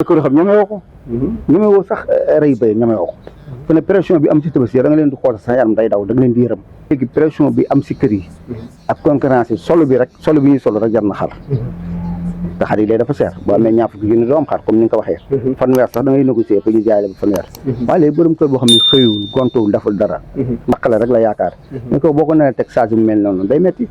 kër xam ñamewoo ko ñamewoo sax rey bay ñamewoo ko fu ne pression bi am si Tabaski da nga leen di xool sa yaram day daw da nga leen di yërëm léegi pression bi am si kër yi ak concurrence yi solo bi ñuy solo rek jar na xar te xar yi day dafa seer boo amee ñaar fukki junni doo am xar comme ni nga ko waxee fanweer sax da ngay négocier pour ñu jaay la ba fanweer waaye léegi borom kër boo xam ne xëyul gontuwul deful dara mbaqale rek la yaakaar mais ko boo ko nee teg saa yu mel noonu day metti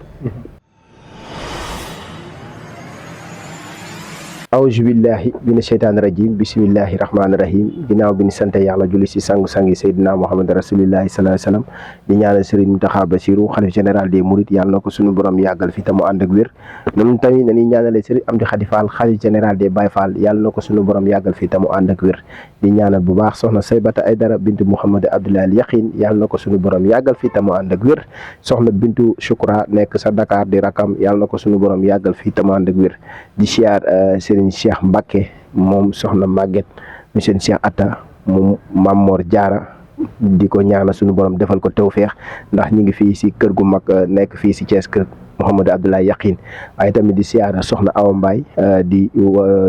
awuzu billahi mina sheytaani rajim bisimillahi rahmaani rahim ginnaaw bi ni sante yàlla julli si sangu-sangi Seydina Muhammad rasulillahi sallallahu alayhi wasallam di ñaanal Serigne Mountakha Bassirou xalif général des Mourides yàlla na ko suñu borom yàggal fi te mu ànd ak wér noonu tamit nañuy ñaanale Serigne Amdi Khady Fall xalif général des Baye Fall yàlla na ko suñu borom yàggal fi te mu ànd ak wér di ñaanal bu baax soxna Saybata Aydara bintu Mouhamed Abdoulaye al Yaqin yàlla na ko suñu borom yàggal fi te mu ànd ak wér soxna bintu Choukra nekk sa Dakar di rakam yàlla na ko suñu borom yàggal fi te mu ànd ak wér di siyaar Serigne Cheikh Mbacke moom soxna Maguette monsieur Cheikh Atta moom Mamor Diarra di ko ñaanal suñu borom defal ko tawféex ndax ñu ngi fii si kër gu mag nekk fii si Thiès kër Mouhamadou Abdoulaye Yaqin waaye tamit di siyaara soxna Awa Mbaye di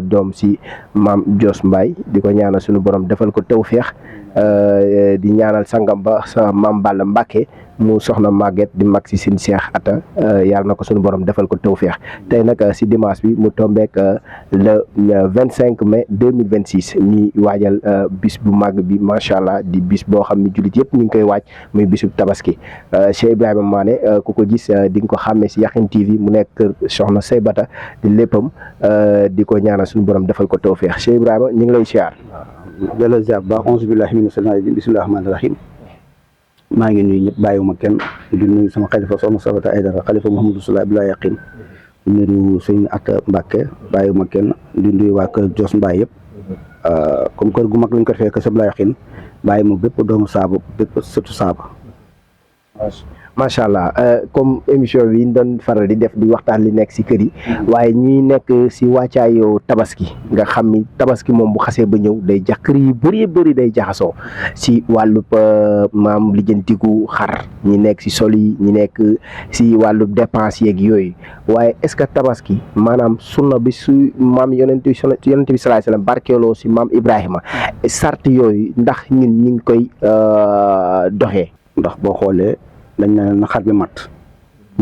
doom si maam Dios Mbaye di ko ñaanal suñu borom defal ko tawféex di ñaanal sangam ba sa maam Balla Mbacke mu soxna Maguette di mag si sin Cheikh Atta yàlla na ko suñu borom defal ko tawféex tey nag si dimanche bi mu tombeek le 25 mai 2026 ñuy waajal bis bu màgg bi macha allah di bis boo xam ne jullit yëpp ñu ngi koy waaj muy bisu Tabaski Cheikh Ibrahima Mané ku ko gis di nga ko xàmmee si Yaqin TV mu nekk kër soxna Saybata di léppam di ko ñaanal suñu borom defal ko tawféex Cheikh Ibrahima ñu ngi lay siyaar. delloo ziar bu baax auzu billahi mina shaytaani rajiim bismillahi rahmaani rahim maa ngi nuyu ñëpp bàyyiwuma kenn di nuyu sama xalifa soxna Saybata Aydara xalifa Mouhamadou Soula Abdoulaye Yaqin di nuyu sëñ Atta Mbacke bàyyiwuma kenn di nuyu waa kër Dios Mbaye yëpp comme kër gu mag lañ ko defee kër Abdoulaye Yaqin bàyyi ma bépp doomu saaba bépp sëtu saaba. macha allah comme émission bi ñu doon faral di def di waxtaan li nekk si kër yi waaye ñuy nekk si wàccaayu tabaski nga xam ni tabaski moom bu xasee ba ñëw day jax kër yi bëri day jaxasoo si wàllub maam lijjantiku xar ñi nekk si sol yi ñi nekk si wàllub dépense yeeg yooyu waaye est-ce que tabaski maanaam sunna bi su maam yonent bi sallallahu alayhi wasallam barkeeloo si maam Ibrahima sart yooyu ndax ñun ñu ngi koy doxee. ndax boo xoolee dañ na xar bi mat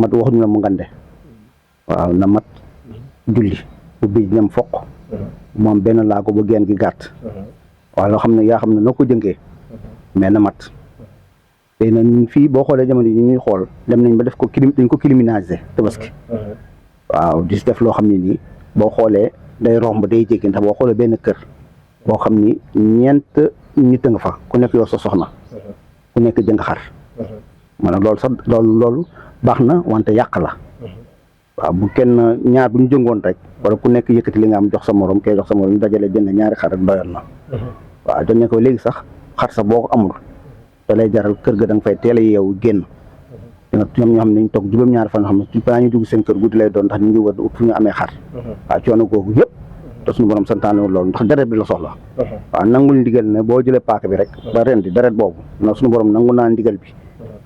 waxuñu la mu ngande waaw na mat julli bu bi ñam foq moom benn laago ba geen gi gàtt waaw loo xam ne yaa xam ne noo ko jënkee mais na mat tey na fii boo xoolee jamono yi ñuy xool dem nañ ba def ko dañ ko criminaliser Tabaski waaw di def loo xam ne nii boo xoolee day romb day jéggi ndax boo xoolee benn kër boo xam ni ñeent nit a nga fa ku nekk yow sa soxna ku nekk jëng xar maanaam loolu sax loolu baax na wante yàq la waaw bu kenn ñaar bu ñu jëngoon rek wala ku nekk yëkkati li nga am jox sa morom kay jox sa morom ñu dajale jënd ñaari xar rek doyoon na waaw dañ ne ko léegi sax xar sax boo ko amul da lay jaral kër ga da nga fay teel a yeewu génn ñoom ñoo xam ne ñu toog juróom-ñaari fan yoo xam ne balaa ñu dugg seen kër guddi lay doon ndax ñu ngi wër fu ñu amee xar waaw coono googu yëpp te suñu borom santaane loolu ndax deret bi la soxla waaw nangul ndigal ne boo jëlee paaka bi rek ba ren di deret boobu na suñu borom nangu naa ndigal bi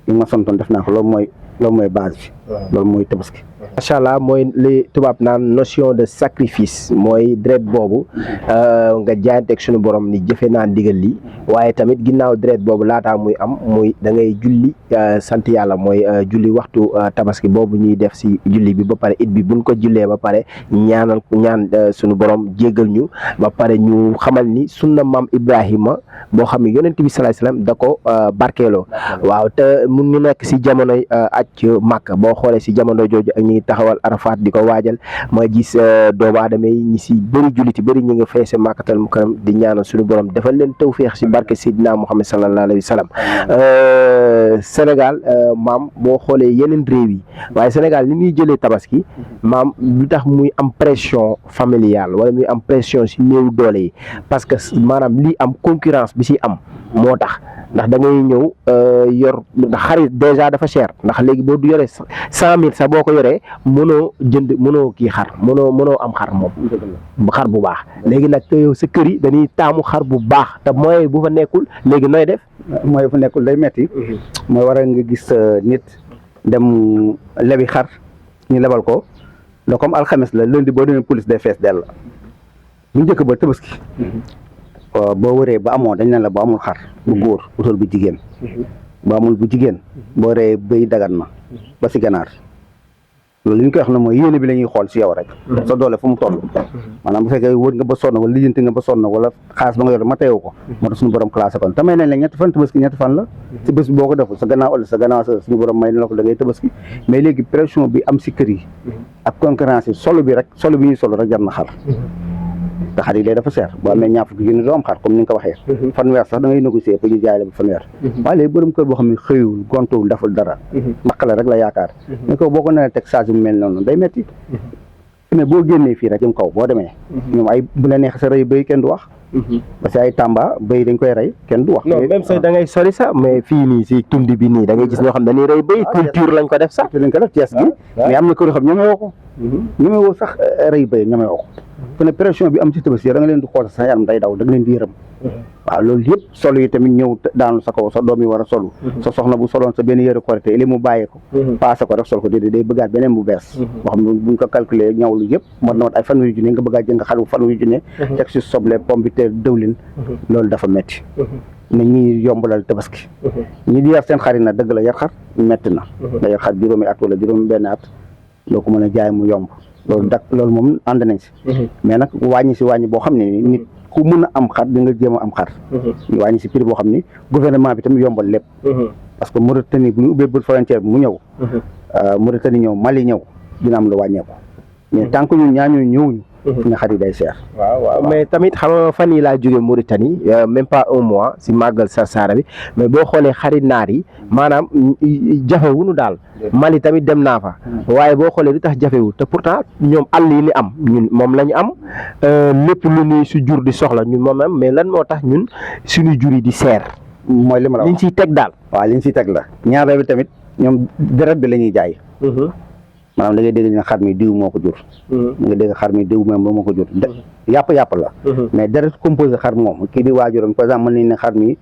li ma santoon def naa ko loolu mooy base bi loolu mooy Tabaski. macha allah mooy li tubaab naan notion de sacrifice mooy deret boobu nga jaayanteeg suñu borom ni jëfe naa ndigal li waaye tamit ginnaaw deret boobu laataa muy am muy da ngay julli sant yàlla mooy julli waxtu Tabaski boobu ñuy def si julli bi ba pare it bi buñ ko jullee ba pare ñaan suñu borom jéggal ñu ba pare ñu xamal ni sunna maam Ibrahima boo xam ne yonent bi sallallahu alayhi wasallam da ko barkeeloo waaw te mun ñu nekk si jamonoy aj Màkka boo xoolee si jamono jooju ak ñi taxawal Arafat di ko waajal ma gis doomu aadama yi ñi si bëri julliti bëri ñu ngi feese Màkkatal Mukarram di ñaanal suñu borom defal leen tawféex si barke Seydina Muhammad sallallahu alayhi wasallam Sénégal maam boo xoolee yeneen réew yi waaye Sénégal ni ñuy jëlee Tabaski maam lu tax muy am pression familiale wala muy am pression si néew doole yi parce que maanaam lii am concurrence bi si am moo tax ndax da ngay ñëw yor ndax xarit déjà dafa cher ndax léegi boo du yoree 100 000 sax boo ko yoree mënoo kii xar mënoo am xar moom xar bu baax léegi nag te yow sa kër yi dañuy taamu xar bu baax te mooy bu fa nekkul léegi nooy def mooy bu fa nekkul day metti mooy war a nga gis nit dem lebi xar ñu lebal ko la comme alxames la lundi boo demee police day fees dell bu njëkk ba tabaski boo wëree ba amoo dañ ne la bu amul xar bu góor utal bu jigéen bu amul bu jigéen boo ree bëy dagan na ba si ganaar loolu li ñu koy wax ne mooy yéene bi la ñuy xool si yow rek sa doole fu mu toll maanaam bu fekkee wër nga ba sonn wala lijjanti nga ba sonn wala xaas ba nga yor ma teewu ko moo tax suñu borom classé kon te may nañ la ñetti fan tabaski ñetti fan la si bés bi boo ko deful sa gannaaw ëllëg sa gannaaw sa suñu borom may na la ko da ngay tabaski mais léegi pression bi am si kër yi ak concurrence yi solo bi ñuy solo rek jar na xar te xar yi day dafa seer boo amee ñaar fukki junni doo am xar comme ni nga ko waxee fanweer sax da ngay négocier pour ñu jaay la ba fanweer waaye léegi borom kër boo xam ne xëyul gontowul deful dara mbaqale rek la yaakaar mais ko boo ko nee teg saa yu mel noonu day metti mais boo génnee fii rek jëm kaw boo demee ñoom ay bu la neex sa rëy bëy kenn du wax parce que ay Tamba bëy dañ koy rey kenn du wax non même sax da ngay sori sax mais fii nii si tundi bi nii da ngay gis ñoo xam dañuy rey bëy culture lañ ko def sax lañ ko def Thiès gi mais am na kër yoo xam ñoomee woo ko ñoomee woo sax rey bëy ñoomee woo ko fu ne pression bi am ci tabaski da nga leen di xool sa yaram day daw da nga leen di yërëm waaw loolu yëpp solo yi tamit ñëw daanu sa kaw sa doom yi war a solu sa soxna bu soloon sa benn yëre korité li mu bàyyee ko passé ko rek sol ko déedéet day bëggaat beneen bu bees boo xam ne buñ ko calculé ñawlu yëpp moo na wat ay fanweeri junne nga bëggaat jënd xar bu fanweeri junne teg si soble pomme de terre dëwlin loolu dafa metti na ñi yombalal tabaski ñi di yar seen xar yi na dëgg la yar xar metti na nga yar xar juróomi at wala juróomi benn at doo ko mën a jaay mu yomb loolu moom ànd nañ si mais nag wàññi si wàññi boo xam ne nit ku mën a am xar di nga jéem a am xar ñu wàññi si prix boo xam ni gouvernement bi tamit yombal lépp parce que Mauritanie bu ñu ubbee bët frontière bi mu ñëw Mauritanie ñëw Mali ñëw dina am lu wàññeeku mais tant que ñun ñaañu ñëwuñu fu nga xar yi day seer waaw mais tamit xam nga fan yi laa jóge Mauritanie même pas un mois si màggal Sarsara bi mais boo xoolee xarit naar yi maanaam jafewuñu daal Mali tamit dem naa fa waaye boo xoolee li tax jafewul te pourtant ñoom àll yi ni am ñun moom la ñu am lépp lu ñuy su jur di soxla ñun moom am mais lan moo tax ñun suñu jur yi di seer mooy li ma la wax liñ siy teg daal waaw liñ siy teg la ñaareel bi tamit ñoom deret bi la ñuy jaay maanaam da ngay dégg ñu xar mi diw moo ko jur da nga dégg xar mi diw moom moo ko jur yàpp la mais deret composé xar moom kii di waajuroon par exemple mën nañ ne xar mi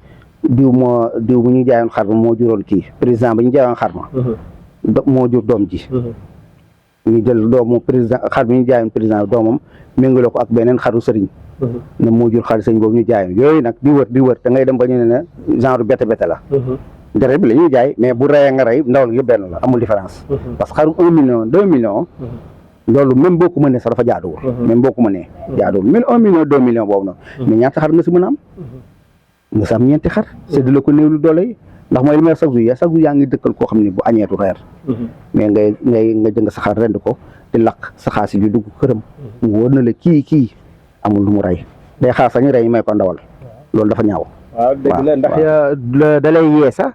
diw bu ñu jaayoon xar ma moo juroon kii président ba ñu jaayoon xar ma moo jur doom ji ñu jël doomu président xar mi ñu jaayoon président doomam méngale ko ak beneen xaru sëriñ ne moo jur xaru sëriñ boobu ñu jaayoon yooyu nag di wër da ngay dem ba ñu ne genre bete la deret bi la ñuy jaay mais bu reyee nga rey ndawal yëpp benn la amul différence parce que xarum 1 million 2 millions loolu même boo ko mënee sax dafa jaaduwul même boo ko mënee jaaduwul même 1 million 2 millions boobu noonu mais ñaata xar nga si mën a am nga si am ñeenti xar sédd la ko néew lu doole yi ndax mooy li may chaque jour yaa ngi dëkkal koo xam ne bu añeetu reer mais nga jëng sa xar rend ko di lakk sa xaas yi dugg këram mu wóor na la kii amul lu mu rey day xaar sañu rey may ko ndawal loolu dafa ñaaw waaw dëgg la ndax da lay yee sax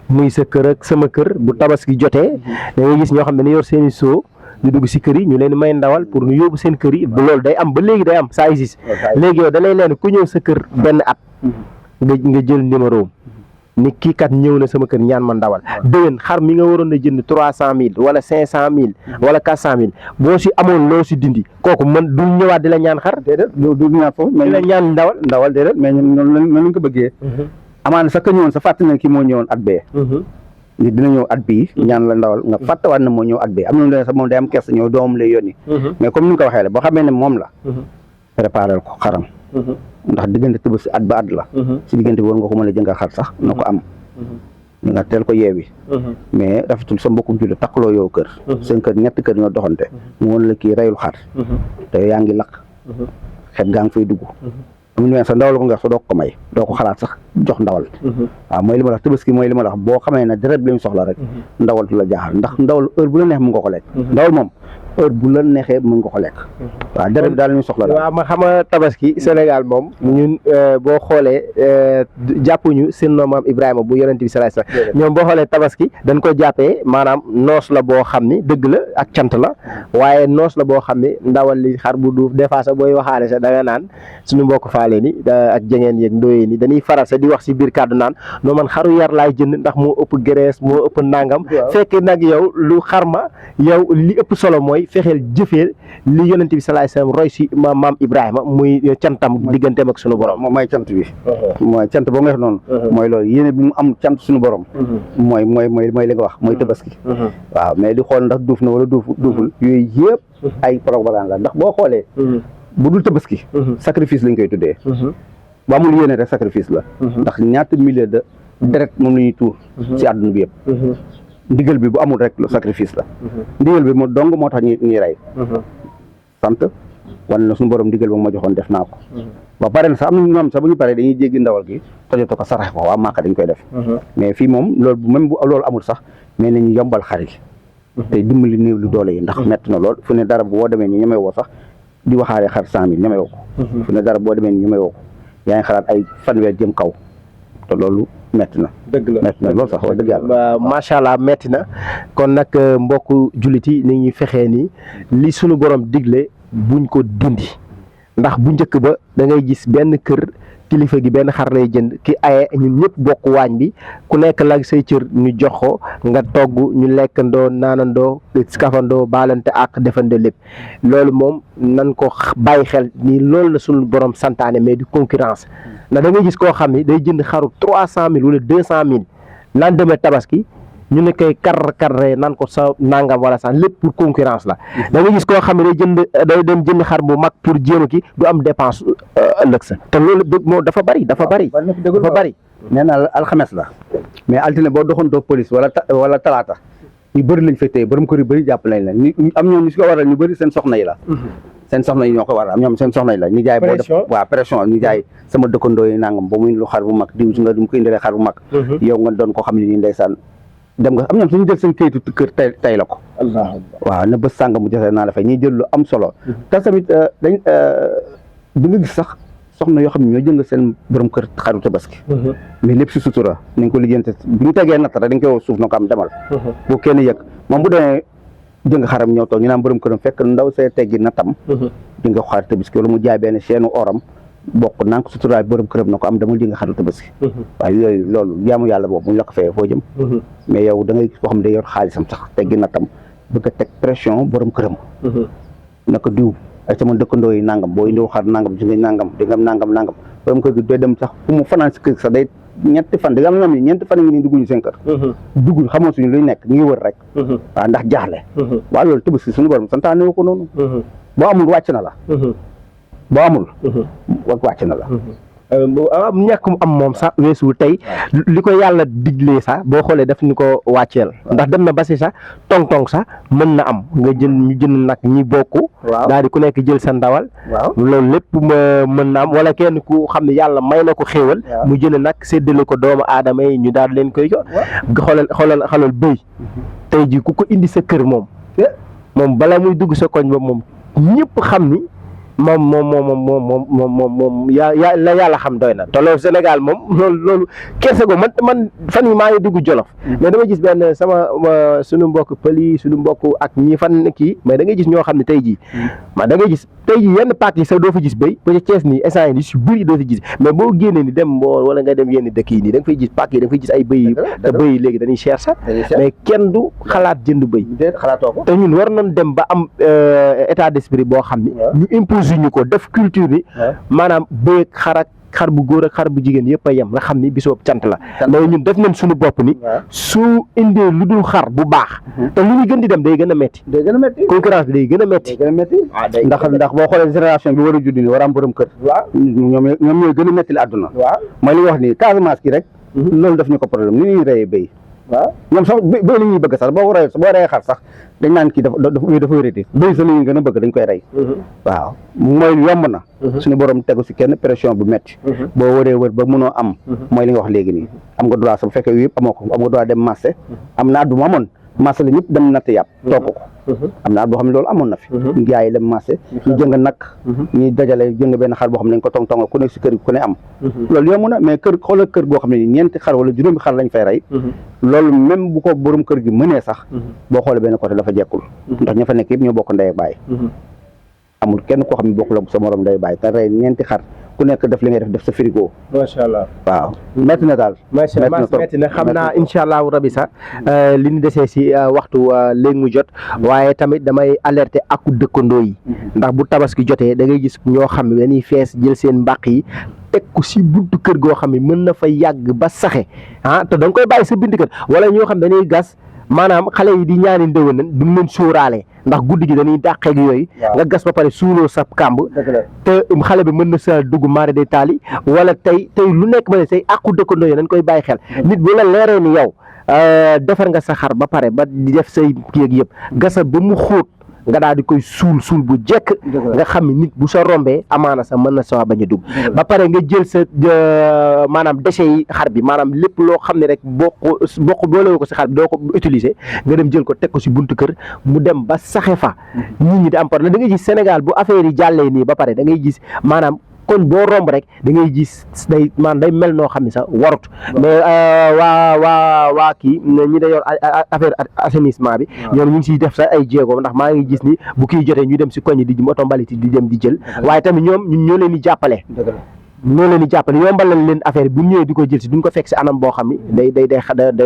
muy sa kër ak sama kër bu tabaski jotee da ngay gis ñoo xam ne dañu yor seen i soo ñu dugg si kër yi ñu leen di may ndawal pour ñu yóbbu seen kër yi loolu day am ba léegi day am ça existe léegi yow da lay leen ku ñëw sa kër benn at nga jël numéro ni kii kat ñëw na sama kër ñaan ma ndawal déwén xar mi nga waroon a jënd 300 000 wala 500 000 wala 400 000 boo si amoon loo si dindi kooku man du ñëwaat di la ñaan xar déedéet du ñaan foofu di la ñaan ndawal déedéet mais ñun noonu lañ ko bëggee amaana sax ka ñëwoon sa fàtte na kii moo ñëwoon at bee nit dina ñëw at bii ñaan la ndawal nga fàttewaat na moo ñëw at bee am na lu sax moom day am kersa ñëw doomam lay yónni mais comme ni nga ko waxee la boo xamee ne moom la préparé ko xaram ndax diggante tëb si at ba at la si diggante bi war nga ko mën a jëngal xar sax na ko am nga teel ko yeewi mais rafetul sa mbokkum julli takkaloo yow kër seen kër ñetti kër ñoo doxante mu woon la kii reyul xar te yaa ngi lakk xet gaa ngi fay dugg amuñu wen sa ndawal ko nga sa doo ko may doo ko xalaat sax jox ndawal waaw mooy li ma la wax tabaski mooy li ma la wax boo xamee ne deret bi lañ soxla rek ndawal du la jaaxal ndax ndawal heure bu la neex mën nga ko lekk ndawal moom heure bu la neexee mën nga ko lekk waaw deret bi daal la ñuy soxla daal waaw ma xam nga tabaski Sénégal moom ñun boo xoolee jàppuñu seen maam Ibrahima bu yonent bi sallallahu alayhi wasallam ñoom boo xoolee tabaski dañ ko jàppee maanaam noos la boo xam ni dëgg la ak cant la waaye noos la boo xam ni ndawal li xar bu duuf des fois sax booy waxaale sax da nga naan suñu mbokk faale ni ak jengeen yeeg ndóoyee ni dañuy faral sax di wax si biir kàddu naan noo man xaru yar laay jënd ndax moo ëpp graisse moo ëpp nangam fekk nag yow lu xarma yow li ëpp solo mooy fexeel jëfee li yonent bi sallallahu alayhi wasallam roy si maam Ibrahima muy cantam digganteem ak sunu borom mooy cant bi mooy cant boo nga wax noonu mooy loolu yéene bi mu am cant suñu borom mooy li nga wax mooy tabaski waaw mais di xool ndax duuf na wala duuful yooyu yëpp ay propagande la ndax boo xoolee bu dul tabaski sacrifice lañ koy tuddee bu amul yéene rek sacrifice la ndax ñaata milliers de deret moom la ñuy tuur ci àdduna bi yëpp ndigal bi bu amul rek sacrifice la ndigal bi moo dong moo tax ñuy rey sant wane na suñu borom ndigal ba ma joxoon def naa ko ba pare na sax am na ñoom sax bu ñu paree dañuy jéggi ndawal gi tojatu ko sarax ko waa Màkka dañ koy def mais fii moom loolu même bu loolu amul sax mais nañu yombal xar yi te dimbali néew li doole yi ndax metti na lool fu ne dara boo demee ni ñemee woo sax di waxaale xar 100 000 ñemee woo ko fu ne dara boo demee ni ñemee woo ko yaa ngi xalaat ay fanweer jëm kaw te loolu metti na dëgg la metti na loolu sax wax dëgg yàlla macha allah metti na kon nag mbokku jullit yi ni ñuy fexee ni li sunu borom digle buñ ko dindi ndax bu njëkk ba da ngay gis benn kër kilifa gi benn xar lay jënd ki aye ñun ñëpp bokk waañ bi ku nekk la say cër ñu jox ko nga togg ñu lekkandoo naanandoo kafandoo baalante ak defandoo lépp loolu moom nan ko bàyyi xel ni loolu la sunu borom santaane mais du concurrence ndax da ngay gis koo xam ni day jënd xaru 300 000 wala 200 000 lan demee tabaski ñu ne koy kar nan ko sa nangam wala sax lépp pour concurrence la da nga gis koo xam ne day dem jënd xar bu mag pour jéem ki du am dépense ëllëg sa te loolu moo dafa bari nee na alxames la mais altine boo doxantoo police wala talaata ñu bëri lañ fay tey borom kër yu bëri jàpp nañ la am ñoom ñu si ko waral ñu bëri seen soxna yi la seen soxna yi ñoo ko waral am ñoom seen soxna yi la ñu jaay boo def waaw pression ñu jaay sama dëkkandoo yi nangam ba muy lu xar bu mag diw si nga du mu ko indilee xar bu mag yow nga doon koo xam ne nii ndeysaan dem nga am ñoom suñu jël seen kayitu kër tay la ko waaw na bés sàngam mu joxe naa la fay ñuy jël lu am solo te tamit dañ di nga gis sax soxna yoo xam ne ñoo jëng seen borom kër xaru tabaski mais lépp si sutura nañ ko lijjante bu ñu tegee natt rek dañ koy woo suuf na ko am demal bu kenn yëg moom bu demee jëng xaram ñëw toog ñu naan borom këram fekk ndaw see teggi nattam di nga xaru tabaski wala mu jaay benn seenu oram bokk naa ko suturaay borom këram na ko am dama di nga xaru tabaski waaye yooyu loolu jaamu yàlla boobu bu ñu la ko fayee foo jëm mais yow da ngay koo xam ne day yor xaalisam sax teggi nattam bëgg a teg pression borom këram na ko diw ay sama dëkkandoo yi nangam boo indiw xar nangam di nga nangam di nga nangam borom kër gi doy dem sax fu mu fanaan si kër sax day ñetti fan di nga am ñoom ñeenti fan ngi nii dugguñu seen kër dugguñ xamoon suñu luy nekk ñu ngi wër rek waaw ndax jaaxle waaw loolu tabaski suñu borom santaane ko noonu boo amul wàcc na la boo amul wàcc na la ñàkk mu am moom sax weesu tey li ko yàlla diglee sax boo xoolee daf ñu ko wàcceel ndax dem na ba si sax tong-tong sax mën na am nga ñu jënd nag ñi bokk daal di ku nekk jël sa ndawal loolu lépp mën na am wala kenn ku xam ne yàlla may na ko xéewal mu jël nag séddale ko doomu aadama yi ñu daal leen koy jox xoolal bëy tey ji ku ko indi sa kër moom bala muy dugg sa koñ ba moom ñëpp xam ni moom la yàlla xam doy na te loolu Sénégal moom loolu kerse go man fan yi maa ngi dugg Jolof mais dama gis benn suñu mbokk pël yi suñu mbokk ak ñi fan kii mais da ngay gis ñoo xam ne tey jii ma da ngay gis tey jii yenn paak yi sax doo fa gis béy ba ca Thiès nii instant yi ni su bëri doo fi gis mais boo génnee ni dem Mbour wala nga dem yenn dëkk yi nii da nga fay gis paak yi da nga fay gis ay béy yi te béy yi léegi dañuy cher sax mais kenn du xalaat jënd béy te ñun war nañ dem ba am état d'esprit boo xam ni ñu impose ñu ko def culture ni maanaam béy xar bu góor ak xar bu jigéen yëpp a yem nga xam ni bisoob cant la mais ñun def nañ suñu bopp ni su indee lu dul xar bu baax te lu ñu gën di dem day gën a metti concurrence bi day gën a metti ndax boo xoolee génération bi war a judd ni war a am borom kër ñoom ñooy gën a metti la àdduna mooy li wax ni Casamance ki rek loolu daf ñu ko problème ni ñuy reyee béy ñoom sax béy la ñuy bëgg sax boo reyee xar sax dañ naan kii dafa wérati béy sax la ñuy gën a bëgg dañ koy rey waaw mooy yomb na suñu borom tegu si kenn pression bu metti boo wëree wër ba mënoo am mooy li nga wax léegi nii am nga droit sax bu fekkee yooyu yëpp amoo ko am nga droit dem marché am na at bu ma amoon marché la ñëpp dem natt yàpp togg ko am na at boo xam ne loolu amoon na fi gars yi dem marché ñu jëng nag ñuy dajale jëng benn xar boo xam ne dañ ko tong-tongal ku nekk si kër ku ne am loolu yomb na mais xoolal kër goo xam ne ni ñeenti xar wala juróomi xar lañ fay rey loolu même bu ko borom kër gi mënee sax boo xoolee benn côté dafa jekkul ndax ña fa nekk yëpp ñoo bokk ndey ak baay amul kenn koo xam ne bokkul ak sa morom ndey baay te rey ñeenti xar ku nekk def li ngay def sa frigo macha allah waaw métti na daal métti na xam naa incha allahu rabi sax li ñu desee si waxtu léegi mu jot waaye tamit damay alerter aku dëkkandoo yi ndax bu tabaski jotee da ngay gis ñoo xam ne dañuy fees jël seen mbàq yi teg ko si buntu kër goo xam ne mën na fa yàgg ba saxe te da nga koy bàyyi sa buntu kër wala ñoo xam dañuy gas maanaam xale yi di ñaani ndëwënan du leen sóoraale ndax guddi gi dañuy dàqeeg yooyu nga gas ba pare suuloo sa kàmb te xale bi mën na sa dugg maare day taali wala tey lu nekk ma ne say àqu dëkkandoo yi dañ koy bàyyi xel nit bu la leeree ni yow defar nga sa xar ba pare ba di def say kii ak yëpp gasa ba mu xóot nga daal di koy suul bu jekk nga xam ni nit bu sa rombee amaana sa mën na sa bañ a dugg ba pare nga jël sa maanaam déchets yi xar bi maanaam lépp loo xam ne rek bokk boolewoo ko si xar bi doo ko utiliser nga dem jël ko teg ko si buntu kër mu dem ba saxe fa nit ñi di am problème da ngay gis Sénégal bu affaire yi jàllee nii ba pare da ngay gis maanaam kon boo romb rek da ngay gis day mel noo xam ne sax warut mais waa kii ñi da yor affaire assainissement bi ñoom ñu ngi siy def sax ay jéego ndax maa ngi gis ni bu kii jotee ñu dem si koñ di oto mbalit di dem di jël waaye tamit ñoom ñun ñoo leen di jàppale noonu leen di jàppale yombalal leen affaire bu ñëwee di ko jël si duñ ko fekk si anam boo xam ni day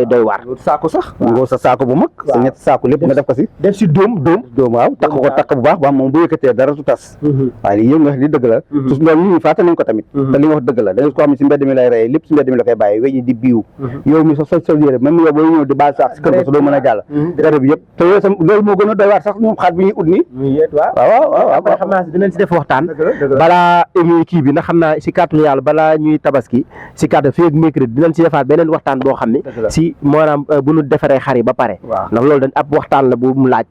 doy waar saako sax ngoo sa saako bu mag sa ñetti saako lépp nga def ko si def si dóom waaw takk ko takk bu baax ba moom bu yëkkatee dara su tas waaye li yëpp nga li dëgg la su loolu nit ñi fàtte nañ ko tamit te li nga wax dëgg la da nga ko xam ne si mbedd mi lay rey lépp si mbedd mi la koy bàyyi weñi di biiw yow mi sa sol yére même yow booy ñëw di baal sax si kër ko doo mën a jàll garab yëpp te yow sam loolu moo gën a doy waar sax ñoom xaat bi ñuy ut nii waaw xam naa si dinañ si def waxtaan balaa émi kii bi na xam naa si kàttanu yàlla balaa ñuy tabaski si kàddu fii ak mercredi dinañ si defaat beneen waxtaan boo xam ne si maanaam bu ñu defaree xar yi ba pare ndax loolu dañ ab waxtaan la bu mu laaj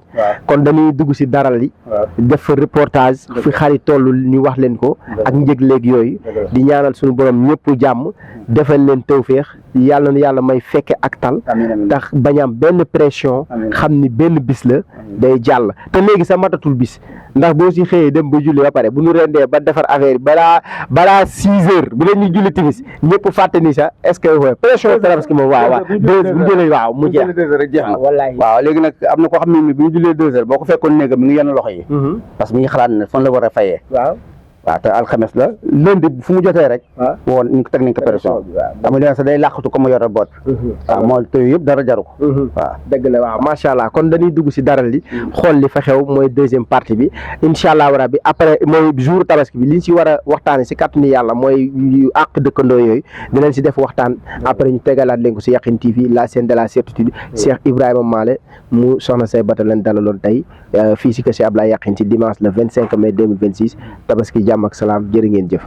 kon dañuy dugg si daral li def fa reportage fi xar yi toll ñu wax leen ko ak njëg léegi yooyu di ñaanal suñu borom ñëpp jàmm defal leen tawféex yàlla na yàlla may fekke ak tal tax bañ am benn pression xam ni benn bis la day jàll te léegi sa matatul bis ndax boo si xëyee dem ba julli ba pare bu ñu rendee ba defar affaire yi balaa 6 heures bu leen ñu julli timis ñëpp fàtte ni sax est-ce que pression tabaski moom waaw bu jëlee waaw mu jeex rek jeex na wallaay waaw léegi nag am na koo xam ne bi ñu jullee 2 heures boo ko fekkoon néega mi ngi yenn loxo yi parce que mi ngi xalaat ne fan la war a fayee waaw te alxames la lundi fu mu jotee rek woon ñu ko teg nañ ko pression xam nga sa day làqatu ko ma yore boot waaw moo te yëpp dara jaru ko waaw dëgg la waaw macha allah kon dañuy dugg si daral li xool li fa xew mooy deuxième partie bi incha allah rabbi après mooy jour tabaski bi liñ si war a waxtaane si kàttanu yàlla mooy àq dëkkandoo yooyu dinañ si def waxtaan après ñu tegalaat leen ko si Yakhine TV la chaîne de la certitude Cheikh Ibrahima Malé mu soxna say bata leen dalaloon tey fii si kër si Ablaye Yakhine si dimanche le 25 mai 2026 tabaski jàmm ak salaam jërë ngeen jëf